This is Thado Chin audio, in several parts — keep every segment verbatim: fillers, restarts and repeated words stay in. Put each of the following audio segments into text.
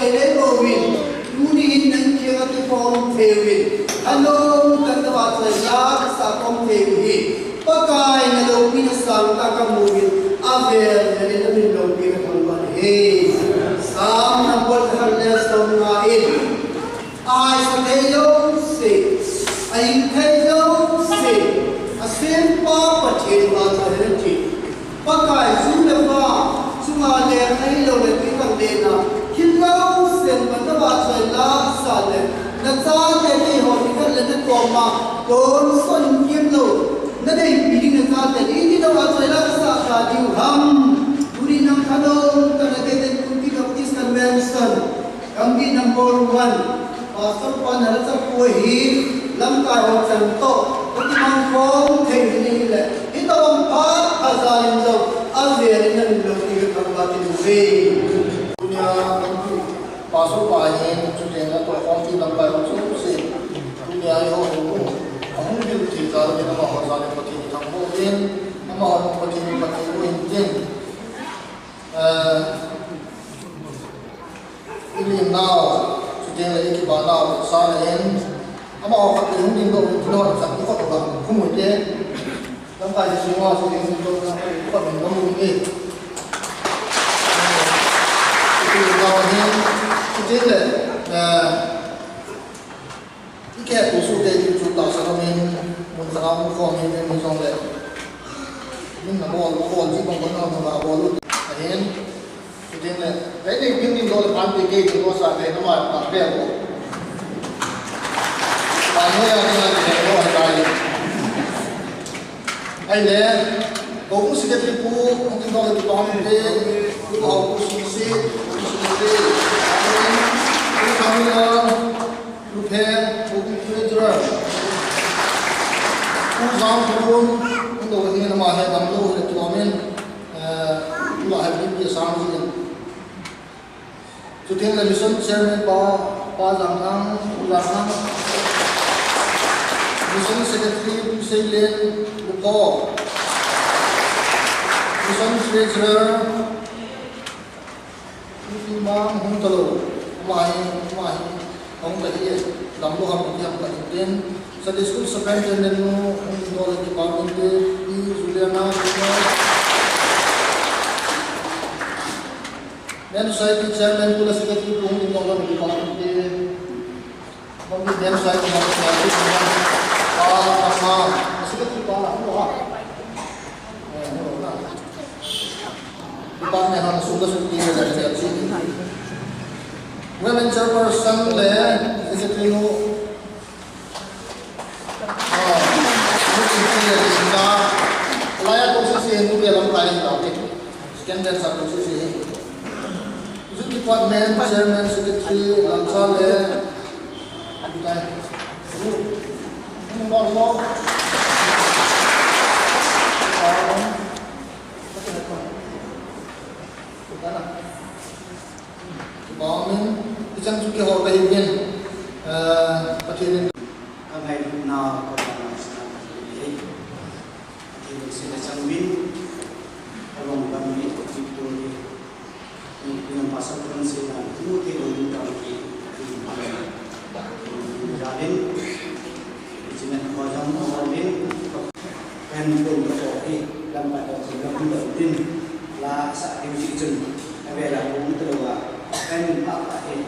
Lei louvin, tuni hin nang kiang a kikhom thei uvin, thanom tah in navahchoi la kasah khom thei u hi, Pakai na loupina sangtah kamu uvin, avel vel in namin loupi kathangvah in ahi. Psalm number khat le somnga in, ahaisa thei jouse, ahing thei jouse, asempa Pathen vahchoi hen ati. Pakai, ju le va, chunga le ahilou le twi kang le na, thil jousen navahchoi la sa le, nachate keiho nikhat le nakoma, kon son kim lou, nadeipi ding nachate, iti navahchoi la sa ta diu ham. Tuni nang thanom tah in Gangte Baptist Convention, Gangte number one. Pastor pan hala chapu hi, lamkai ho chan toh, kati mang khom thei hi ni le, hitobang phat pha jal in jong, avel in namin loupi kathangvah in ahi. Tunia, Pastor pa hin, chuteng le tohkhompi lamkai ho jouse, tunia eiho, ahung ding thei jal in amaho jal in Pathen thangvah in, amaho Pathen, Pathen in tin. Eh, I lim nau, chuteng le i kibah nau, sa le in, amaho khat le hung ding doh, hung ding doh, sa i khut uva, khu mu te. Lamkai Jesu nga, chuteng le ding doh, khu min doh mu te. I lim nau hin, chuteng le, eh, I keh tu su te tu chu tahsan in mun khat a hung khom in, in jong le. Min na bol, bol ji bang bang na bol u. Ahin. Chuteng le. Lei nei pin ding doh le pan te kei ding doh sa te na ma pa pe bol. Pa noi a ding a te doh a tai. Ahile, Kou Secretary pu, hung tin doh le kipah um inte, Pu Hau, Pu Sungsi, Pu Sungsi, Pu Sangla, Pu Phe, Pu Treasurer, Pu Jangkhun, hung doh hi nama he damlou le kilomin, eh, Pu la he pi pi sang jin. Chuteng le Mission Chairman pa, Pa Janghang, Pu Janghang. Mission Secretary, Pu Seilen, Pu Paul. Mission Treasurer, Pu Pi Mang, hung talou. Ama hi, ama hi, hung ta hi, damlou ham, iti ham ka tin. Sunday School Superintendent nu, hung tin doh le kipah um inte, Pi Juliana, Pi Juliana. Men Society Chairman, Pu la Secretary, Pu hung tin doh le kipah um inte. Bang Men Society, Bang Society, Pa, Pa, Pa, Secretary, Pa, Pa, Pa. Eh, no, na. Department han sum la sum ti le la ti. Women Chairperson le Secretary nu. Ah, nu ti ti le ti na. Laya ko se se nu ke lam kai ta ke. Second dan sa ko se se. Youth Department Chairman Secretary lam sa le. Kai. Nu. Nu ba lo. Ah. Amen. Ichan chu kihou kahi uvin, eh, Pathen in. Ka ngailutna, ka ngailutna, ka ngailutna. Pathen in sila chang uvin, ka long ban ni, victory. Ni, ni ang pasal kan sila, ni mo te long ni tang ki, ni mo te long ni tang ki. Ni mo te long ni tang ki. Ichan ko jang mo uvin. Kan pun ko hi, lamkai to ko kan pun din, la sa diu si chun, avela pun to wa, kan pa pa hi,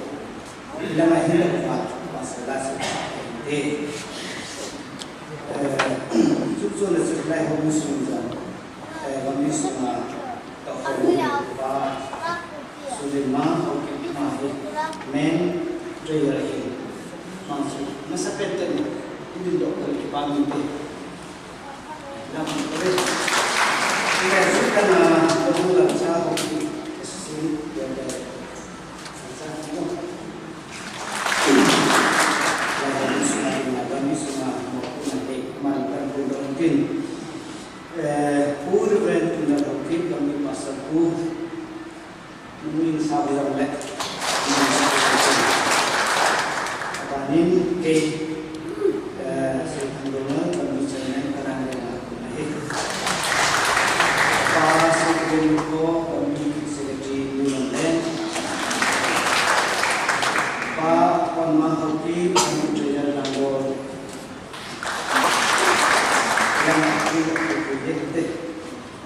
lamkai hin la pa, pa sa la sa de. Eh, chu chu na chu lai ho mu sung ja, eh, wa mi sung ma, to ho pa, Sundin ma, Haokip ma hi, men, Treasurer hi, mang chu, masa pen ten, indin doh ko le kipah um inte. Lam ko le. Ila chu kana, ko lam cha Haokip, S C, ya ya. Cha mo. La ni suna, la ni suna, mo ko na te, man kan ko doh tin. Eh, Pu Reverend Pu Haokip, kami pastor pu. Nungin sa bilang le. Abanin kei, eh, Sri Thandong, kami chairman, kanang le na, na he. Pa Sri Thandong ko, kami secretary, bilang le.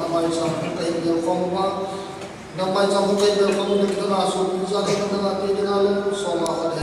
namai sa kung kai bel khom ba. Namai sa kung kai bel khom ni kita na su ni sa kita na ti ni na le so ma ha de.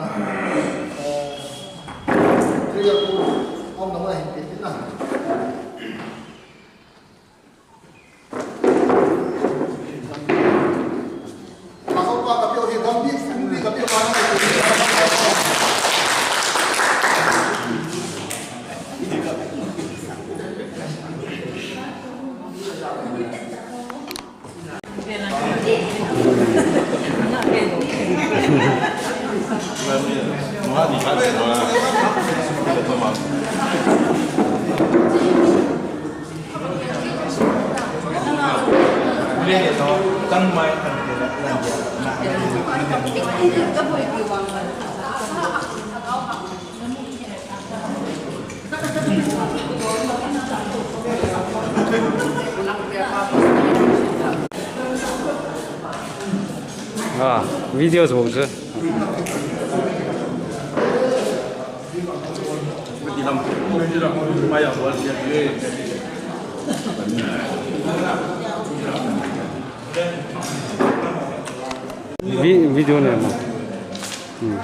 na. Eh, three ya ku, om na ma hin ti na. Ah, video zo zo. Vi- video ne ma. Hmm.